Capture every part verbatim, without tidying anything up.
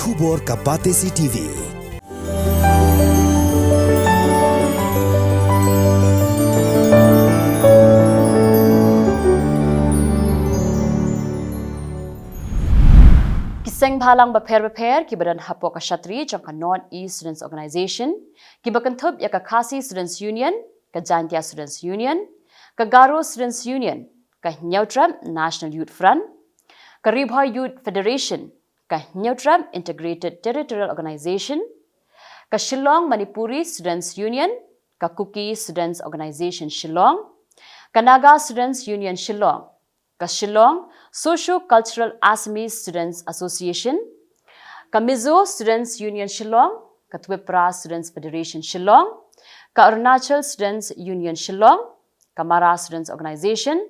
Khubor ka Batesi T V. Ki seng bhalang bapher bapher kiba don hapoh ka shatri jong ka North East Students Organization, kiba kynthup ïa ka Khasi Students Union, ka Jaintia Students Union, ka Garo Students Union, ka Hynñiewtrep National Youth Front, ka Ri Bhoi Youth Federation, ka Hynñiewtrep Integrated Territorial Organization, ka Shillong Manipuri Students Union, ka Kuki Students Organization Shillong, ka Naga Students Union Shillong, ka Shillong Socio-Cultural Assamese Students Association, ka Mizo Students Union Shillong, ka Twipra Students Federation Shillong, ka Arunachal Students Union Shillong, ka Mara Students Organization,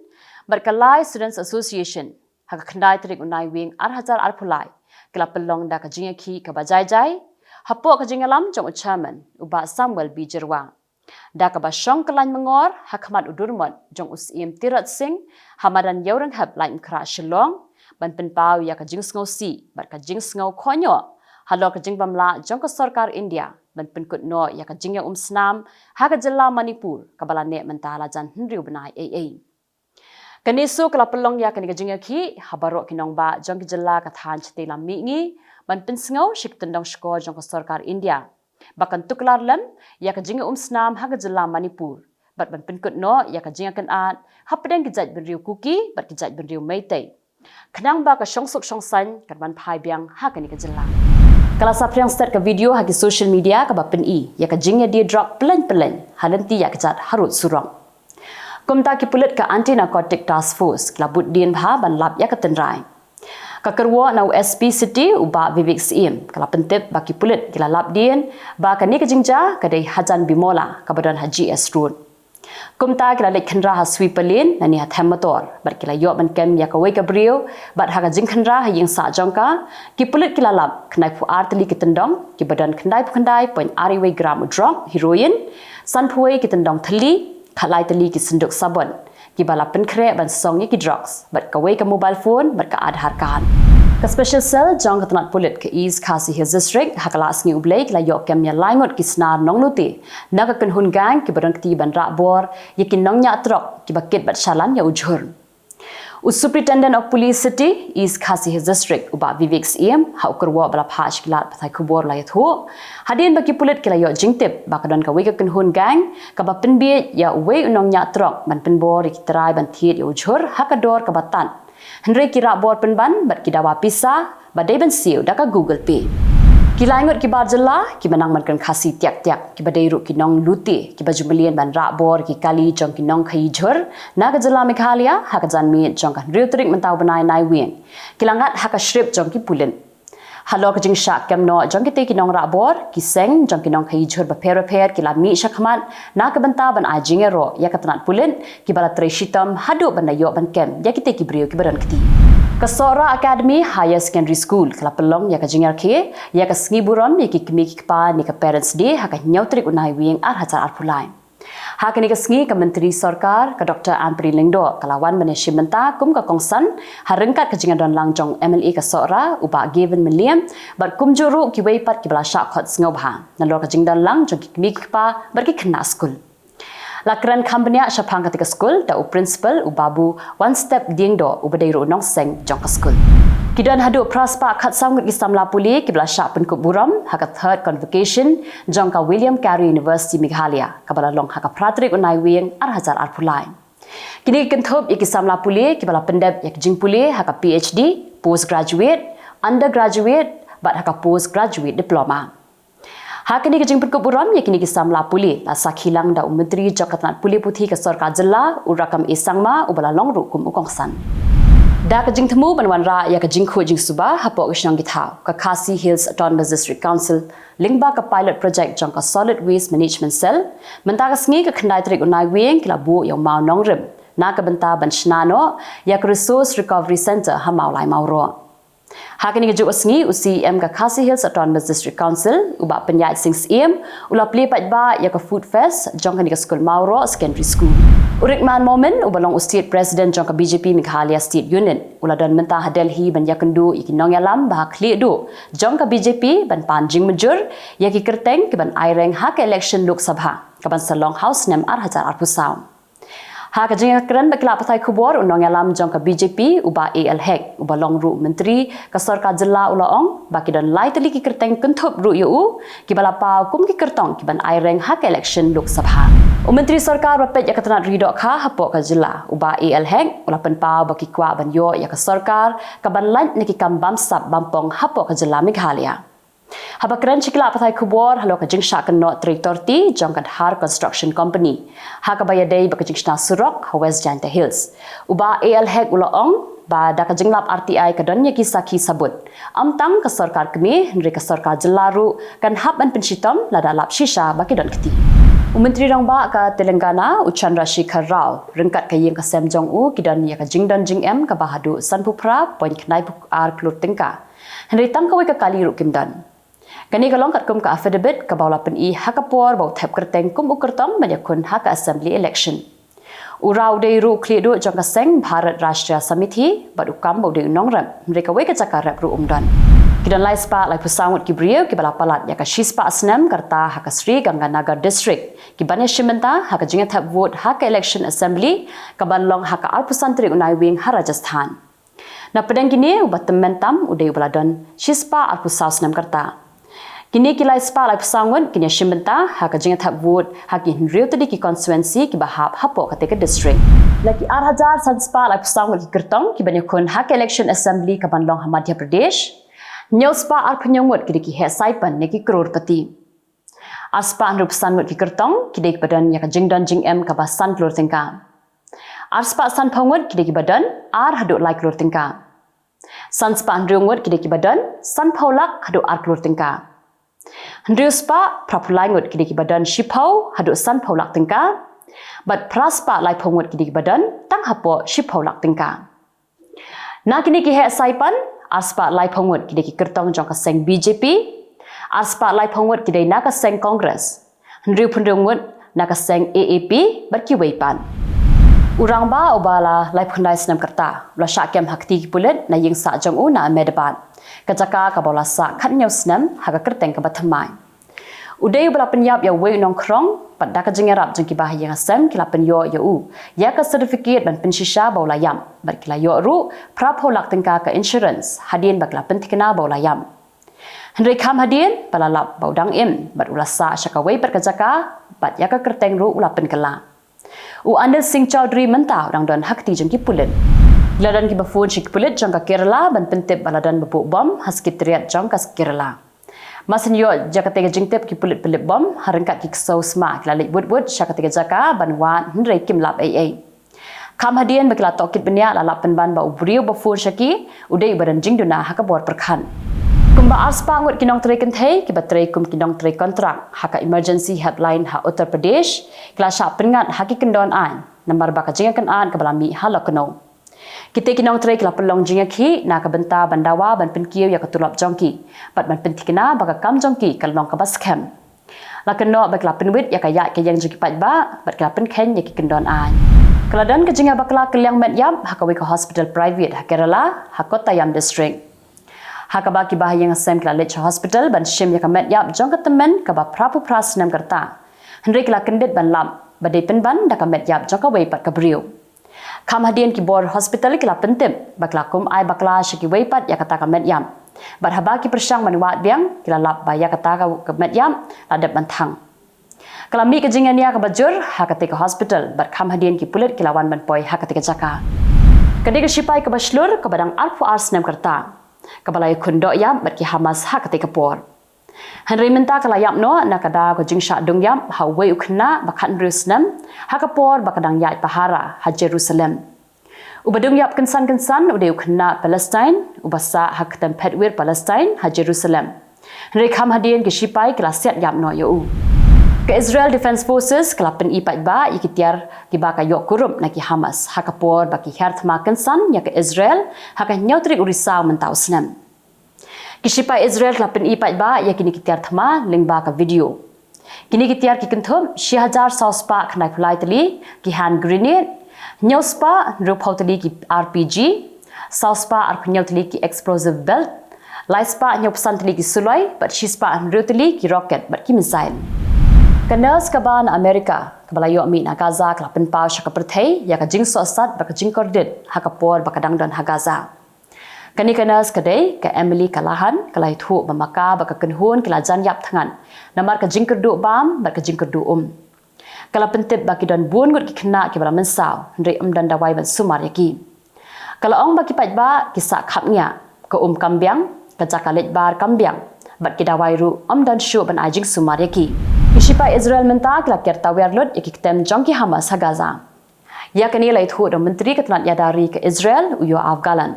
bad ka Lai Students Association, ha ka khyndai tarik u Naiwieng ar hajar arphew lai, ki la pynlong da ka jingïakhih kaba jai jai, hapoh ka jingïalam jong u chairman, u Bah Samuel B Jyrwa. Da kaba shong kyllaiñ myngor, ha khmat u durmot, jong u Syiem Tirot Sing, ha madan Ïewrynghep Laitumkhrah Shillong, ban pynpaw ïa ka jingsngewsih, bad ka jingsngew khohñioh, halor ka jingbymlah, jong ka sorkar India, ban pynkut noh ïa ka jingïaumsnam, ha ka jylla Manipur, kaba la neh mynta la jan hynriew bnai ei ei. Ka NESO ka la pynlong ïa kane ka jingïakhih, ha baroh ki nongbah, jong ki jylla ka thaiñ shatei lam mihngi, ban pynsngew, sha ki tyndong shkor jong ka sorkar India. Ba kan tuklar lem, ïa ka jingïaumsnam ha ka jylla Manipur. Bad ban pynkut noh, ïa ka jingïakynad, hapdeng ki jaitbynriew Kuki, bad ki jaitbynriew Meitei. Khnang ba ka shongsuk shongsaiñ, kan wan phai biang, ha kane ka jylla. Ka la saphriang stet ka video ha ki social media kaba pyni, ïa ka jingïadie drok pyllein pyllein, ha lynti ïakjat harud surok. Kumta ki pulit ka Anti Narcotic Task Force, ki la bud dien bha ban lap ïa ka tynrai. Ka kyrwoh na u S P City u Bah Vivek Syiem, ka la pyntip ba ki pulit ki la lap dien, ba kane ka jingjia, ka dei hajan Bimola, kaba don ha G S Road. Kumta ki la leit khynra ha sweeper lane, lane ha them motor, bad ki la ïoh ban kem ïa kawei ka briew, bad ha ka jingkhynra ha ïing sah jong ka, ki pulit ki la lap, khyndai phew ar tylli ki tyndong, kiba don khyndai phew khyndai point ar wei gram u drok, heroin, san phew wei ki tyndong thylli, khatlai tylli ki synduk sabon, kiba la pynkhreh ban song ïa ki drugs, bad kawei ka mobile phone, bad ka Aadhaar card. Ka Special Cell, jong ka tnat pulit ka East Khasi Hills District, ha ka la sngi U Blei ki la ïoh kem ïa lai ngut ki snar nonglute, na ka kynhun gang kiba don kti ban rah bor, ïa ki nongñiah trok, kiba kit bad shalan ïa u jhur. U Superintendent of Police City, East Khasi Hills District, u Bah Vivek Syiem, ha u kyrwoh ba la phah sha ki lad pathai khubor la ïathuh. Hadien ba ki pulit ki la ïoh jingtip, ba ka don kawei ka kynhun gang, kaba pynbiej ïa uwei u nongñiah trok, ban pynbor ïa ki trai ban thied ïa u jhur, ha ka dor kaba tad. Hynrei ki rah bor pynban, bad ki dawa pisa, ba dei ban siew da ka Google Pay. Ki lai ngut ki bar jylla, kiba nang ban kren Khasi tiak tiak, kiba dei ruh ki nonglute, kiba ju mlien ban rah bor ki kali jong ki nongkhaïi jhur, na ka jylla Meghalaya, ha ka janmiet jong ka hynriew tarik mynta u bnai Naiwieng. Ki la ngat ha ka shrip jong ki pulit. Halor ka jingshah kem noh jong kitei ki nongrah bor, ki seng, jong ki nongkhaïi jhur bapher bapher, ki la mih shakhmat, na ka bynta ban ai jingïaroh, ïa ka tnat pulit, kiba la trei shitom, haduh ban da ïoh ban kem, ïa kitei ki briew kiba don kti. Ka Sohra Academy Higher Secondary School, ka la pynlong ïa ka jingïalehkai, ïa ka sngi burom, ïa ki kmie ki kpa, ne ka Parents Day, ha ka hynñiew tarik u Naiwieng ar hajar arphew lai. Ha kane ka sngi ka Myntri Sorkar, ka Doctor Ampareen Lyngdoh, ka la wan ban ïashim bynta, kum ka kongsan, ha ryngkat ka jingdonlang jong u M L A ka Sohra, u Bah Gavin Mylliem, bad kumjuh ruh kiwei pat kiba la shah khot sngewbha. Nalor ka jingdonlang jong ki kmie ki kpa, bad ki khynnah skul. La kren kham bniah shaphang katei ka skul, da u Principal, u Babu One Step Diengdoh, uba dei ruh u nongseng jong ka skul. Ki don haduh phra spah khatsaw ngut ki samla pule, kiba la shah pynkup burom, ha ka third convocation, jong ka William Carey University Meghalaya, kaba la long ha ka phra tarik u Naiwieng, ar hajar arphew lai. Kine ki kynthup ïa ki samla pule, kiba la pyndep ïa ki jingpule, ha ka P H D, Postgraduate, Undergraduate, bad ha ka Postgraduate Diploma. Ha kine ki jingpynkup burom, ïa kine ki samla pule, la sakhi lang da u Myntri jong ka tnat pule puthi ka Sorkar Jylla, u Rakkam A Sangma, uba la long ruh kum u kongsan. Da ka jingthmu ban wanrah, ïa ka jingkhuid jingsuba, hapoh ka shnong ki thaw, ka Khasi Hills Autonomous District Council, lyngba ka pilot project jong ka Solid Waste Management Cell, mynta ka sngi ka khyndai tarik u Naiwieng ki la buh ïa u maw nongrim, na ka bynta ban shna noh, ïa ka Resource Recovery Centre ha Mawlai Mawroh. Ha kane ka juh ka sngi, u C E M ka Khasi Hills Autonomous District Council, u Bah Pynïaid Sing Syiem, u la plie paidbah ïa ka Food Fest, jong kane ka skul Mawroh Secondary School. U Rickman Momin, uba long u State President jong ka B J P Meghalaya State Unit, u la don mynta ha Delhi ban ïakynduh ïa ki nongïalam ba ha khlieh duh jong ka B J P ban pan jingmynjur ïa ki kyrteng kiban aireng ha ka election Lok Sabha kaban sa long ha u snem ar hajar arphew saw. Ha ka jingïakren bad ki lad pathai khubor, u nongïalam jong ka B J P, u Bah A L Hek, uba long ruh u Myntri ka Sorkar Jylla, u la ong ba ki don lai tylli ki kyrteng kynthup ruh ïa u kiba la paw kum ki kyrtong kiban aireng ha ka election Lok Sabha. U Myntri Sorkar ba peit ïa ka tnat ri dohkha hapoh ka jylla, u Bah A L Hek, u la pynpaw ba ki kwah ban ïoh ïa ka sorkar kaban lait na ki kam bamsap bampong hapoh ka jylla Meghalaya. Haba kren sha ki lad pathai khubor halor ka jingshah kynnoh trei torti jong ka Dhar Construction Company ha kaba ïadei bad ka jingshna surok ha West Jaintia Hills, u Bah A L Hek u la ong ba da ka jinglap R T I ka don ïa ki sakhi sabut, ym tang ka sorkar kmie hynrei ka sorkar jylla ruh kan hap ban pynshitom lada lap shisha ba ki don kti. U Myntri Rangbah ka Telangana, u Chandrasekhar Rao, ryngkat ka ïing ka sem jong u ki don ïa ka jingdon jingem kaba haduh sanphew phra point khyndai phew ar klur tyngka, hynrei tang kawei ka kali ruh kim don. Kane ka long katkum ka affidavit kaba u la pyni ha ka por ba u thep kyrteng kum u kyrtong ban ïakhun ha ka assembly election. U Rao u dei ruh u khlieh duh jong ka seng Bharat Rashtriya Samiti bad u kam ba u dei u nongrep, hynrei kawei ka jaka rep ruh um don. Ki don lai spah laiphew saw ngut ki briew kiba la palat ïa ka shi spah snem ka rta ha ka Sri Ganganagar District kiban ïashim bynta ha ka jingïathep vote ha ka election assembly kaban long ha ka arphew san tarik u Naiwieng ha Rajasthan. Na pdeng kine, uba tymmen tam u dei uba la don shi spah arphew saw snem ka rta. Kine ki lai spah laiphew saw ngut kin ïashim bynta ha ka jingïathep vote ha ki hynriew tylli ki constituency kiba hap hapoh katei ka district. Na ki ar hajar san spah laiphew saw ngut ki kyrtong kiban ïakhun ha ka election assembly kaban long ha Madhya Pradesh, hynñiew spah arphew hynñiew ngut ki dei ki heh saipan ne ki crorepati. Ar spah hynriewphew san ngut ki kyrtong ki dei kiba don ïa ka jingdon jingem kaba san klur tyngka. Ar spah sanphew ngut ki dei kiba don ar haduh lai klur tyngka. San spah hynriew ngut ki dei kiba don sanphew lak haduh ar klur tyngka. Hynriew spah phraphew lai ngut ki dei kiba don shiphew haduh sanphew lak tyngka. Bad phra spah laiphew ngut ki dei kiba don tang hapoh shiphew lak tyngka. Na kine ki heh saipan, ar spah laiphew ngut ki dei ki kyrtong jong ka seng B J P, ar spah laiphew ngut ki dei na ka seng Congress, hynriewphew hynriew ngut na ka seng A A P bad kiwei pat. U Rangbah uba la laiphew khyndai snem ka rta u la shah kem ha kti ki pulit na ïing sah jong u na Ahmedabad, ka jaka kaba u la sah khathynñiew snem ha ka kyrteng kaba thymmai. U dei uba la pynïap ïa uwei u nongkhrong bad da ka jingïarap jong kiba ha ïing ha sem ki la pynïoh ïa u ïa ka certificate ban pynshisha ba u la ïap bad ki la ïoh ruh phraphew lak tyngka ka insurance hadien ba ki la pynthikna ba u la ïap. Hynrei kham hadien ba la lap ba u dang im bad u la sah sha kawei pat ka jaka bad ïa ka kyrteng ruh u la pynkylla. U Anil Singh Chaudhary mynta u dang don ha kti jong ki pulit. La don kiba phone sha ki pulit jong ka Kerala ban pyntip ba la don ba buh bom ha secretariat jong ka Kerala. Mar shen ïoh ïa katei ka jingtip, ki pulit pynlip bom ha ryngkat ki ksew sma ki la leit wut wut sha katei ka jaka ban wad hynrei kim lap ei ei. Kham hadien ba ki la tohkit bniah la lap pynban ba u briew ba phone sha ki u dei uba don jingduna ha ka bor pyrkhat. Kumba ar spah ngut ki nongtrei kynthei kiba trei kum ki nongtrei kontrak ha ka Emergency Helpline ha Uttar Pradesh ki la shah pynngat ha ki kyndon aiñ namar ba ka jingïakynad kaba la mih ha Lucknow. Kitei ki nongtrei ki la pynlong jingïakhih na ka bynta ban dawa ban pynkiew ïa ka tulop jong ki bad ban pynthikna ba ka kam jong ki kan long kaba skhem. La kynnoh ba ki la pynwit ïa ka ïaid ka ïeng jong ki paidbah bad ki la pynkheiñ ïa ki kyndon aiñ. Ka la don ka jingïabakla kylliang met ïap ha kawei ka hospital private ha Kerala ha Kottayam district, ha kaba kiba ha ïing ha sem ki la leit sha hospital ban shim ïa ka met ïap jong ka tymmen kaba phraphew phra snem ka rta. Hynrei ki la kyndit ban lap ba dei pynban da ka met ïap jong kawei pat ka briew. Kham hadien ki bor hospital ki la pyntip ba ki la kum ai bakla sha kiwei pat ïa kata ka met ïap. Bad haba ki pyrshang ban wad biang ki la lap ba ïa kata ka, ka met ïap la dep ban thang. Ka la mih ka jingïania kaba jur ha katei ka hospital bad kham hadien ki pulit ki la wan ban poi ha katei ka jaka. Ka dei ka shipai kaba shlur kaba dang arphew ar snem ka rta, kaba la ïakhun doh ïap bad ki Hamas ha katei ka por. Hynrei mynta ka la ïap noh na ka daw ka jingshah dung ïap ha uwei u khynnah ba khathynriew snem ha ka por ba ka dang ïaid pahara ha Jerusalem. Uba dung ïap kynsan kynsan u dei u khynnah Palestine uba sah ha ka ktem phetwir Palestine ha Jerusalem. Hynrei kham hadien ki shipai ki la siat ïap noh ïa u. Ka Israel Defense Forces ka la pyni paidbah ïa ki tiar kiba ka ïoh kurup na ki Hamas ha ka por ba ki hiar thma kynsan ïa ka Israel ha ka hynñiew tarik u Risaw mynta u snem. Ki shipai Israel ki la pyni paidbah ïa kine ki tiar thma lyngba ka video. Kine ki tiar ki kynthup shi hajar saw spah khyndai phew lai tylli ki hand grenade, hynñiew spah hynriewphew tylli ki R P G, saw spah arphew hynñiew tylli ki explosive belt, lai spah hynñiew phew san tylli ki suloi, bad shi spah hynriew tylli ki rocket bad ki missile. Ka nurse kaba na America kaba la ïoh mih na Gaza ka la pynpaw sha ka pyrthei ïa ka jingsohsat bad ka jingkordit ha ka por ba ka dang don ha Gaza. Kane ka nurse ka dei ka Emily Callahan, ka la ïathuh ba ma ka bad ka kynhun ki la jan ïap thngan namar ka jingkyrduh bam bad ka jingkyrduh um. Ka la pyntip ba ki don bun ngut ki khynnah kiba la mynsaw, hynrei ym don dawai ban sumar ïa ki. Ka la ong ba ki paidbah ki sah khapngiah, ka um kam biang, ka jaka leit bar kam biang, bad ki dawai ruh ym don shuh ban ai jingsumar ïa ki. Ki shipai Israel mynta ki la ker tawiar lut ïa ki ktem jong ki Hamas ha Gaza. Ïa kane la ïathuh da u Myntri ka tnat ïada ri ka Israel, u Yoav Gallant.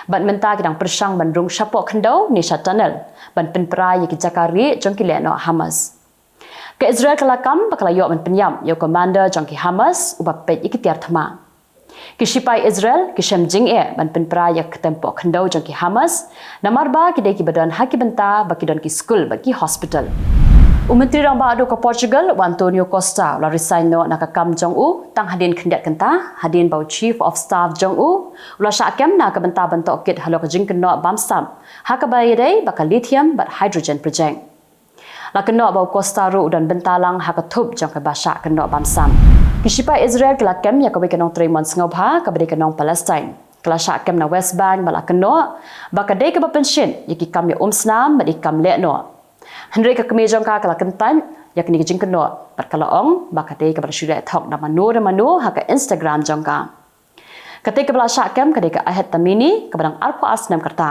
Bad mynta ki dang pyrshang ban rung shapoh khyndew ne sha tunnel ban pynpra ïa ki jaka rieh jong ki lehnoh Hamas. Ka Israel ka la kam ba ka la ïoh ban pynïap ïa u commander jong ki Hamas uba peit ïa ki tiar thma. Ki shipai Israel ki shem jingeh ban pynpra ïa ka ktem poh khyndew jong ki Hamas, namar ba ki dei kiba don ha ki bynta ba ki don ki skul bad ki hospital. U Myntri Rangbah Duh ka Portugal, u Antonio Costa, u la resign noh na ka kam jong u tang hadien khyndiat kynta hadien ba u Chief of Staff jong u u la shah kem na ka bynta ban tohkit halor ka jingkynnoh bamsap ha kaba ïadei bad ka lithium bad hydrogen project. La kynnoh ba u Costa ruh u don bynta lang ha ka thup jong kaba shah kynnoh bamsap. Ki shipai Israel ki la kem ïa kawei ka nongtrei mon sngewbha kaba dei ka nong Palestine, ka la shah kem na West Bank, ba la kynnoh ba ka dei kaba pynshit ïa ki kam ïa umsnam bad ïa ki kam lehnoh. Hynrei ka kmie jong ka ka la kyntait ïa kane ka jingkynnoh bad ka la ong ba ka dei kaba la shu leh thok da mano da mano ha ka Instagram jong ka. Katei kaba la shah kem ka dei ka Ahed Tamimi kaba dang arphew ar snem ka rta.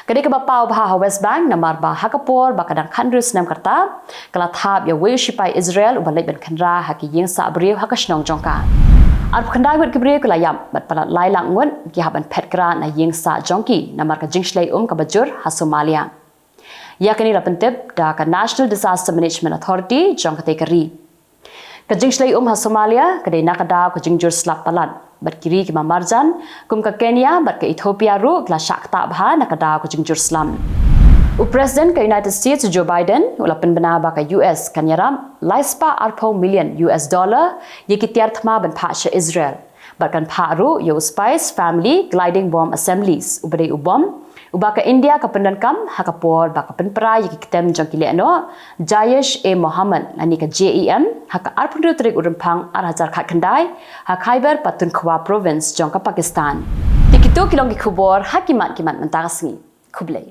Ka dei kaba paw bha ha West Bank namar ba ha ka por ba ka dang khathynriew snem ka rta ka la thap ïa uwei u shipai Israel uba leit ban khynra ha ki ïing sah briew ha ka shnong jong ka. Arphew khyndai ngut ki briew ki la ïap bad palat lai lak ngut ki hap ban phet krad na ïing sah jong ki namar ka jingshlei um kaba jur ha Somalia. Ïa kane la pyntip da ka National Disaster Management Authority jong katei ka ri. Ka jingshlei um ha Somalia ka dei na ka daw ka jingjur slap palat, bad ki ri kiba marjan kum ka Kenya bad ka Ethiopia ruh ki la shah ktah bha na ka daw ka jingjur slap. U President ka United States, u Joe Biden, u la pynbna ba ka U S kan ïarap lai spah arphew million U S dollar ïa ki tiar thma ban phah sha Israel. Bad kan phah ruh ïa u Spice Family Gliding Bomb Assemblies, uba dei u bom uba ka India ka pyndonkam ha ka por ba ka pynpra ïa ki ktem jong ki lehnoh Jaish-e-Mohammed lane ka J E M ha ka arphew hynriew tarik u Rymphang ar hajar khatkhyndai ha Khyber Pakhtunkhwa Province jong ka Pakistan. Te kito ki long ki khubor ha ki mat ki mat mynta ka sngi. Khublei.